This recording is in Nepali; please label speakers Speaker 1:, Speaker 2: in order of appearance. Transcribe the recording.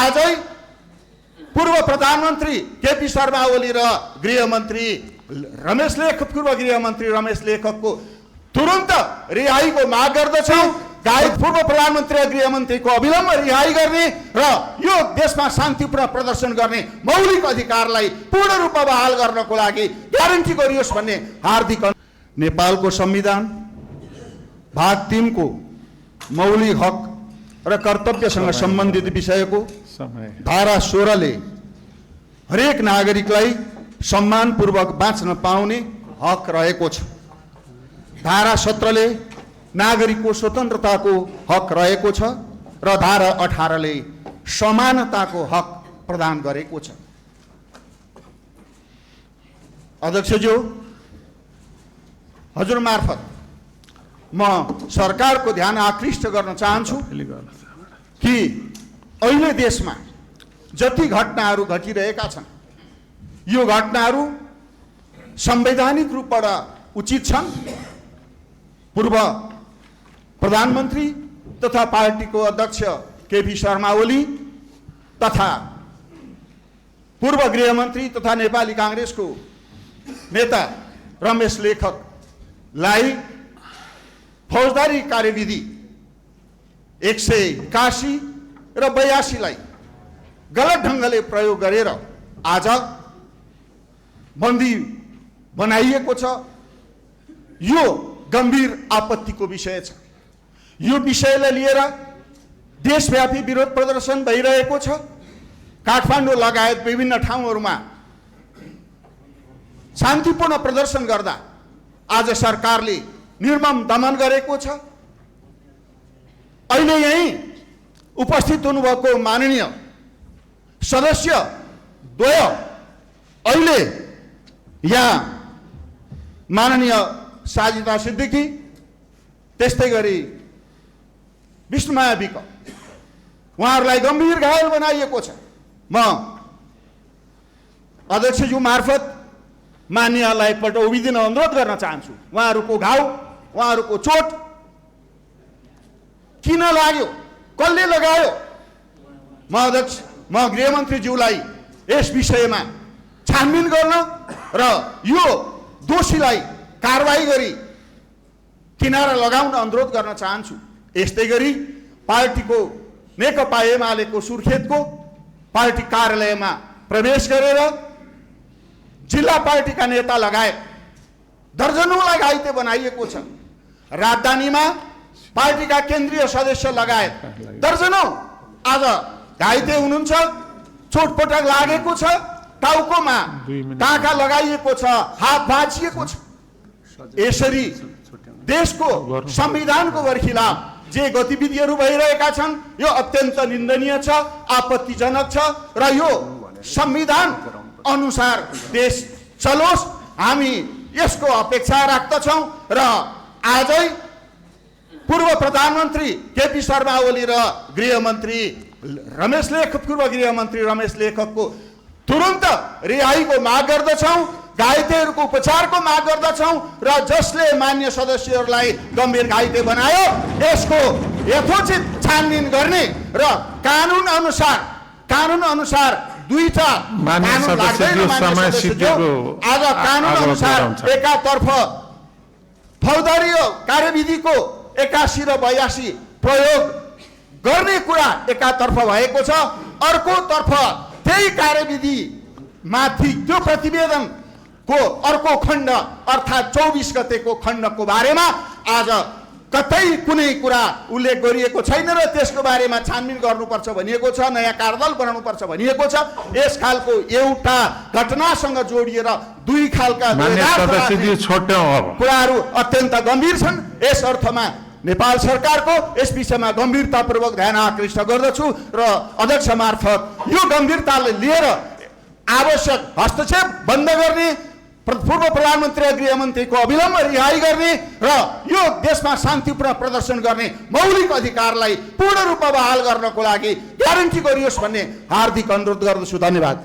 Speaker 1: आजै पूर्व प्रधानमन्त्री केपी शर्मा ओली र गृहमन्त्री रमेश लेखक पूर्व गृहमन्त्री रमेश लेखकको तुरन्त रिहाईको माग गर्दछौँ। पूर्व प्रधानमन्त्री र गृहमन्त्रीको अविलम्ब रिहाई गर्ने र यो देशमा शान्तिपूर्ण प्रदर्शन गर्ने मौलिक अधिकारलाई पूर्ण रूपमा बहाल गर्नको लागि ग्यारेन्टी गरियोस् भन्ने हार्दिक। नेपालको संविधान भाग 3 को मौलिक हक र कर्तव्यसँग सम्बन्धित विषयको धारा 16 ले हरेक नागरिकलाई सम्मानपूर्वक बाँच्न पाउने हक रहेको छ। धारा 17 ले नागरिकको स्वतन्त्रताको हक रहेको छ र धारा 18 ले समानताको हक प्रदान गरेको छ। अध्यक्षज्यू, हजुर मार्फत म सरकारको ध्यान आकृष्ट गर्न चाहन्छु कि अहिले देशमा जति घटनाहरू घटिरहेका छन् यो घटनाहरू संवैधानिक रूपबाट उचित छन्। पूर्व प्रधानमन्त्री तथा पार्टीको अध्यक्ष केपी शर्मा ओली तथा पूर्व गृहमन्त्री तथा नेपाली कांग्रेसको नेता रमेश लेखकलाई फौजदारी कार्यविधि 181 र 82 लाई गलत ढंगले प्रयोग गरेर आज बन्दी बनाइएको छ। यो गम्भीर आपत्तिको विषय छ। यो विषयलाई लिएर देशव्यापी विरोध प्रदर्शन भइरहेको छ। काठमाडौँ लगायत विभिन्न ठाउँहरूमा शान्तिपूर्ण प्रदर्शन गर्दा आज सरकारले निर्मम दमन गरेको छ। अहिले यही उपस्थित हुनुभएको माननीय सदस्य द्वय अहिले यहाँ माननीय साजिदा सिद्दिकी त्यस्तै गरी विष्णुमाया विक उहाँहरूलाई गम्भीर घायल बनाइएको छ। म अध्यक्षज्यू मार्फत मान्यलाई पल्ट उभिदिन अनुरोध गर्न चाहन्छु। उहाँहरूको घाउ, उहाँहरूको चोट किन लाग्यो, कसले लगायो? म गृहमन्त्रीज्यूलाई यस विषयमा छानबिन गर्न र यो दोषीलाई कारबाही गरी किनारा लगाउन अनुरोध गर्न चाहन्छु। यस्तै गरी पार्टीको नेकपा एमालेको सुर्खेतको पार्टी कार्यालयमा प्रवेश गरेर जिल्ला पार्टीका नेता लगायत दर्जनौंलाई घाइते बनाइएको छ। राजधानीमा पार्टीका केन्द्रीय सदस्य लगायत दर्जनौं आज घाइते हुनुहुन्छ। चोटपटक लागेको छ, टाउकोमा टाँका लगाइएको छ, हात भाँचिएको छ। यसरी देशको संविधानको बरखिलाफ जे गतिविधिहरू भइरहेका छन् यो अत्यन्त निन्दनीय छ, आपत्तिजनक छ र यो संविधान अनुसार देश चलोस् हामी यसको अपेक्षा राख्दछौं। र आजै पूर्व प्रधानमन्त्री केपी शर्मा ओली र गृहमन्त्री पूर्व गृहमन्त्री रमेश लेखकको तुरन्त रिहाईको माग गर्दछौं। घाइतेहरूको उपचारको माग गर्दछौं र जसले मान्य सदस्यहरूलाई गम्भीर घाइते बनायो यसको यथोचित छानबिन गर्ने र कानुन अनुसार दुईटा आज कानुन अनुसार एकातर्फ फौजदारी कार्यविधिको 81 र 82 प्रयोग गर्ने कुरा एकातर्फ भएको छ, अर्कोतर्फ त्यही कार्यविधि माथि त्यो प्रतिवेदन को अर्को खण्ड अर्थात् 24 गतेको खण्डको बारेमा आज कतै कुनै कुरा उल्लेख गरिएको छैन र त्यसको बारेमा छानबिन गर्नुपर्छ भनिएको छ, नयाँ कार्यदल बनाउनुपर्छ भनिएको छ। यस खालको एउटा घटनासँग जोडिएर दुई खालका कुराहरू अत्यन्त गम्भीर छन्। यस अर्थमा नेपाल सरकारको यस विषयमा गम्भीरतापूर्वक ध्यान आकृष्ट गर्दछु र अध्यक्ष मार्फत यो गम्भीरतालाई लिएर आवश्यक हस्तक्षेप बन्द गर्ने, पूर्व प्रधानमन्त्री र गृहमन्त्रीको अविलम्ब रिहाई गर्ने र यो देशमा शान्तिपूर्ण प्रदर्शन गर्ने मौलिक अधिकारलाई पूर्ण रूपमा बहाल गर्नको लागि ग्यारेन्टी गरियोस् भन्ने हार्दिक अनुरोध गर्दछु। धन्यवाद।